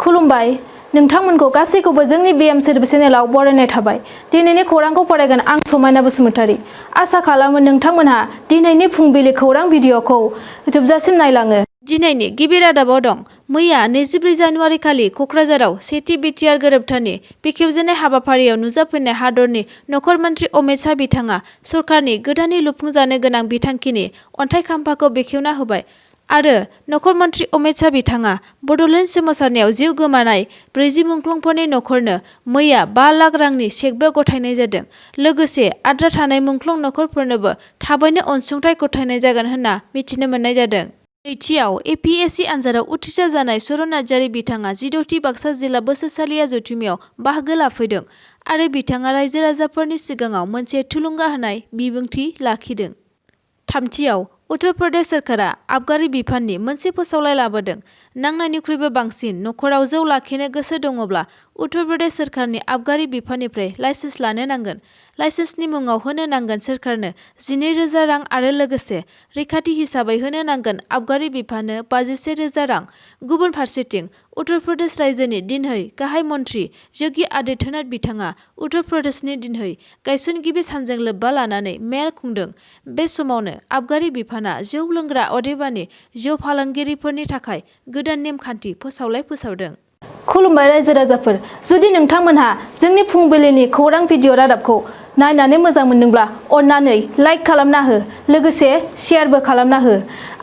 खुलुमबाय नोंथांमोनखौ गासैखौबो जोंनि BM सोदोब चेनेलाव बरायनाय थाबाय। दिनैनि खौरांखौ फरायगोन आं समायना बसुमतारी। आसा खालामो नोंथांमोनहा दिनैनि फुंबिलि खौरां भिडिअखौ जोबजासिम नायलाङो। दिनैनि गिबि रादाबाव दं। मैया 24 जानुवारि खालि क'क्राझाराव सेथि बिटिआर गोरोबथानि बेखेवजेननाय हाबाफारियाव नुजाफैनाय हादरनि नखर मन्थ्रि अमित शाह बिथाङा सरकारनि गोदानै लुफुंजानो गोनां बिथांखिनि अन्थाइ खाम्फाखौ बेखेवना होबाय आरो नखर मन्थ्रि अमित शाह बिथाङा बड'लेण्ड सोमावसारनायाव जिउ गोमानाय 40 मुंख्लंफोरनि नखरनो मैया 5 लाख रांनि चेकबो गथायनाय जादों। लोगोसे आद्रा थानाय मुंख्लं नखरफोरनोबो थाबैनो अनसुंथाइ गथायनाय जागोन होनना मिथिनो मोननाय जादों। नैथियाव APSC आनजादाव उथ्रिसार जानाय सरन नार्जारी बिथाङा 16थि बाक्सा जिल्ला बोसोरसालिया जथुम्मायाव बाहागो लाफैदों आरो बिथाङा रायजो राजाफोरनि सिगाङाव मोनसे थुलुंगा होनाय बिबुंथि लाखिदों। थामथियाव उत्तर प्रदेश सोरखारा आबगारि बिफाननि मोनसे फोसावलाय लाबोदों। नांनायनिख्रुइबो बांसिन नखराव जौ लाखिनो गोसो दङब्ला उत्तर प्रदेश सोरखारनि आबगारि बिफाननिफ्राय लाइसेन्स लानो नांगोन। लाइसेन्सनि मुङाव होनो नांगोन सोरखारनो 12,000 रां आरो लोगोसे रैखाथि हिसाबै होनो नांगोन आबगारि बिफाननो 51,000 रां। गुबुन फारसेथिं उत्तर प्रदेश रायजोनि दिनहै गाहाय मन्थ्रि योगी आदित्यनाथ बिथाङा उत्तर प्रदेशनि दिनहै गायसनगिरि सानजों लोब्बा लानानै मेल खुंदों। बे समावनो आबगारि बिफाना जौ लोंग्रा अदेबानि जौ फालांगिरिफोरनि थाखाय गोदान नेमखान्थि फोसावलाय फोसावदों। खुलुमबाय रायजो राजाफोर, जुदि नोंथांमोनहा जोंनि फुंबिलिनि खौरां भिडिअ रादाबखौ नायनानै मोजां मोनदोंब्ला अन्नानै लाइक खालामना हो, लोगोसे शेयारबो खालामना हो।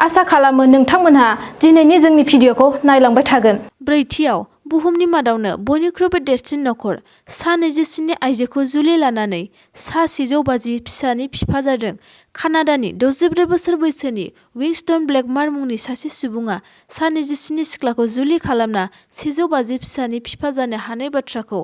आसा खालामो नोंथांमोनहा दिनैनि जोंनि भिडिअखौ नायलांबाय थागोन। ब्रैथियाव बुहुमनि मादावनो बयनिख्रुइबो देरसिन नखर सा 27 आइजोखौ जुलि लानानै सा 150 फिसानि बिफा जादों। कानाडानि 64 बोसोर बैसोनि विंस्टन ब्लेकमार मुंनि सासे सुबुङा सा 27 सिख्लाखौ जुलि खालामना 150 फिसानि बिफा जानो हानाय बाथ्राखौ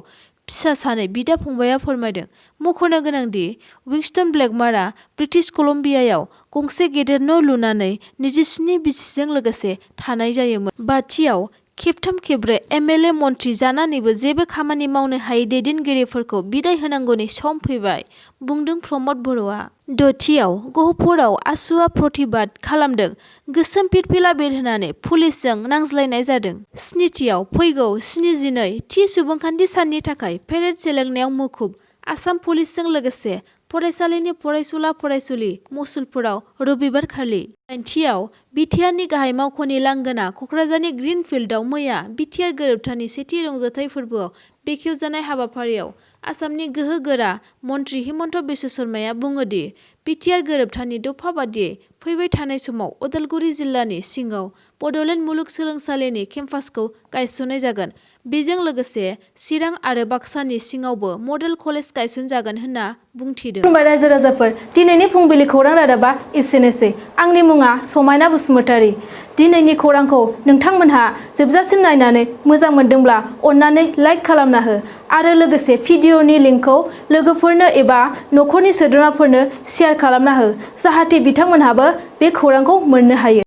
फिसा सानै बिदा फंबायआ फोरमायदों। मख'नो गोनांदि विंस्टन ब्लेकमारआ ब्रिटिश कलम्बियायाव गंसे गेदेर न' लुनानै 27 बिसिजों लोगोसे थानाय जायोमोन। बाथियाव खेबथाम खेबब्रै MLA मन्थ्रि जानानैबो जेबो खामानि मावनो हायै दैदेनगिरिफोरखौ बिदाय होनांगौनि सम फैबाय, बुंदों प्रमद बर'आ। दथियाव गहपुराव आसुआ प्रतिबाद खालामदों। गोसोम फिरफिला बिरहोनानै पुलिसजों नांज्लायनाय जादों। स्निथियाव फैगौ 72 थि सुबुंखान्थि साननि थाखाय पेरेड सोलोंनायाव मुखुब आसाम पुलिसजों लोगोसे फरायसालिनि फरायसुला फरायसुलि मुसलपुराव रबिबार खालि। दाइनथियाव बिटिआरनि गाहाय मावख'नि लांगोना क'क्राझारनि ग्रिन फिल्डआव मैया बिटिआर गोरोबथानि सेथि रंजाथाइ फोरबोआव बेखेवजानाय हाबाफारियाव आसामनि गोहो गोरा मन्थ्रि हिमन्त बिश्व शर्माया बुङोदि बिटिआर गोरोबथानि दफा बादियै फैबाय थानाय समाव उदालगुरि जिल्लानि सिङाव बड'लेण्ड मुलुगसोलोंसालिनि केम्पासखौ गायसननाय जागोन। बेजों लोगोसे चिरां आरो बाक्सानि सिङावबो मडेल कलेज गायसनजागोन होनना बुंथिदों। खुलुमबाय रायजो राजाफोर, दिनैनि फुंबिलि खौरां रादाबा एसेनोसै। आंनि मुङा समायना बसुमतारी। दिनैनि खौरांखौ नोंथांमोनहा जोबजासिम नायनानै मोजां मोनदोंब्ला अन्नानै लाइक खालामना हो आरो लोगोसे भिडिअनि लिंकखौ लोगोफोरनो एबा नखरनि सोद्रोमाफोरनो शेयार खालामना हो, जाहाथे बिथांमोनहाबो बे खौरांखौ मोननो हायो।